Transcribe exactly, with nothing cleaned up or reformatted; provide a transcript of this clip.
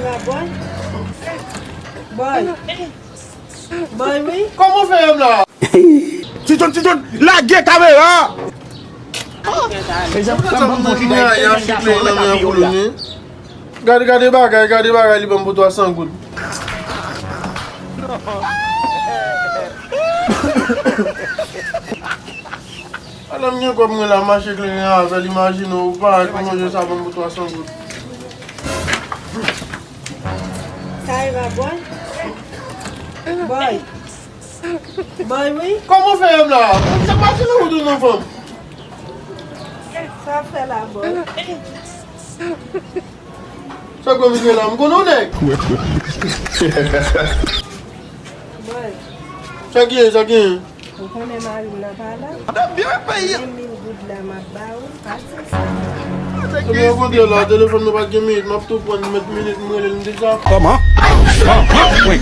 Boy. Boy. Boy, wi. Kòman w fè menm la? Ti John, Ti John, lage kamera! Mezanmi, ban m bon ti bagay, tèlman gato, mwen ka peye w la. Gade, gade bagay, gade bagay li ban m pou twa san goud. Ala m gen kòb mwen la, mache kleren avè l, imajine w pa, ki manje sa ban m pou twa san goud. Sa e va, boy? Boy. Boy, wi. Kòman w fè menm la? Sa pase nan wout ou non, fanm? Sa w fè la, boy? Sa gwo vin la, m konnen w nèg. Boy. Sa gen, sa gen? Ou konnen mari m nan pa la? Ebyen, mil goud la, m ap ba ou, pase sa. Ebyen, okontrè la, telefòn nan pa gen minit, m ap tou pran, m met minit, m rele l, m di sa. Kòman? Kòman? Wi.